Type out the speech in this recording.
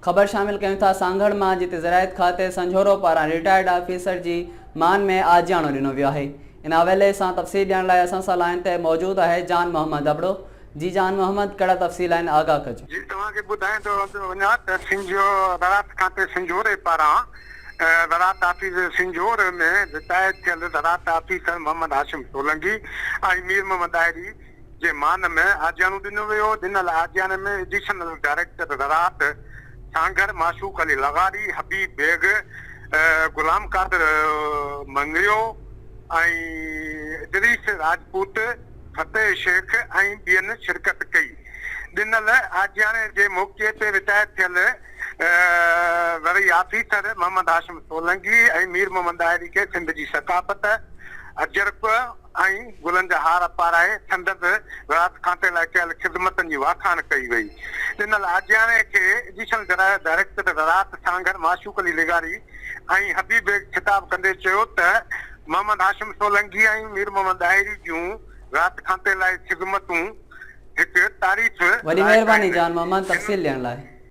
خبر شامل ڪيون ٿا سانگهڙ مان جتي زراعت کاتي سنجهورو پاران رٽائرڊ آفيسر جي مان ۾ آجياڻو ڏنو ويو آهي. ان حوالي سان تفصيل ڏيڻ لاء اسان سان لائين تي موجود آهي جان محمد ابڙو. جي جان محمد ڪهڙا تفصيل آهن آگاهه ڪجو. جي توهان کي ٻڌائيندو وڃان ته زراعت کاتي سنجهوري پاران زراعت آفيس سنجهور ۾ رٽائرڊ ٿيل زراعت آفيسر محمد هاشم سولنگي ۽ مير محمد ڏاهري جي مان ۾ آجياڻو ڏنو ويو. ڏنل آجياڻي ۾ ايڊيشنل ڊائريڪٽر زراعت سانگهڙ معشوق علي لغاري، حبيب بيگ، غلام قادر مڱريو ۽ ادريس راجپوت، فتح شيخ ۽ ٻين شرڪت ڪئي. ڏنل آجياڻي جي موقعي تي رٽائر ٿيل زرعي آفيسر محمد هاشم سولنگي ۽ مير محمد ڏاهري کي سنڌ جي ثقافت، اجرڪ ۽ گلن جا هار پارائي سندس زراعت کاتي لاء ڪيل خدمتن جي واکاڻ ڪئي وئي. ڏنل آجياڻي کي ايڊيشنل ڊائريڪٽر زراعت سانگهڙ معشوق علي لغاري ۽ حبيب بيگ خطاب ڪندي چيو ته محمد هاشم سولنگي ۽ مير محمد ڏاهري جون زراعت کاتي لاء خدمتون هڪ تعريف وڏي لائق مهرباني آهن. جان محمد هن تفصيل ڏيڻ لاء.